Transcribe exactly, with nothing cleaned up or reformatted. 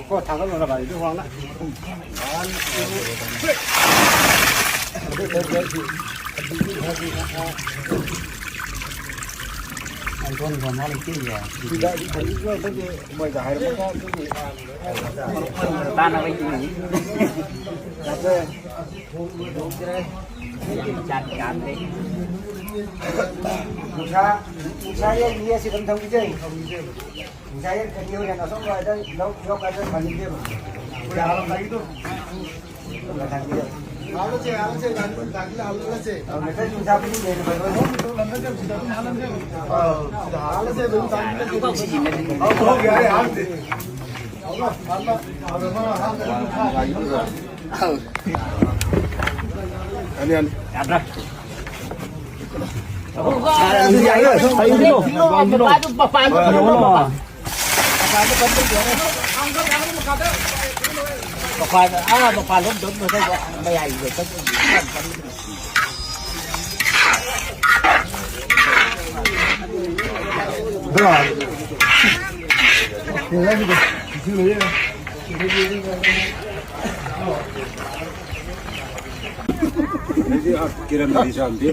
ꯀꯣ ꯊꯥꯡꯒꯠꯂꯣꯔꯕ ꯑꯩꯗꯣ ꯋꯥꯡꯅ꯫ ꯅꯨꯡꯁꯥ, ꯅꯨꯡꯁꯥ ꯌꯩꯔꯤꯌꯦ, ꯁꯤ ꯑꯗꯨꯝ ꯊꯝꯈꯤꯁꯦ꯫ ꯅꯨꯡꯁꯥ ꯌꯩꯔꯤ ꯈꯔ ꯌꯩꯔꯦ, ꯑꯁꯣꯝ ꯋꯥꯏꯗ ꯂꯧ ꯌꯣꯛꯀꯥꯟꯗ ꯐꯪꯈꯤꯗꯦꯕ꯫ ꯃꯄꯥꯟ, ꯑꯥ, ꯃꯄꯥꯟ ꯂꯣꯝꯗ ꯃꯌꯥꯏꯗ ꯆꯠꯂꯨ꯫ ꯀꯤꯔꯟꯗꯤ ꯆꯥꯝꯗꯦ꯫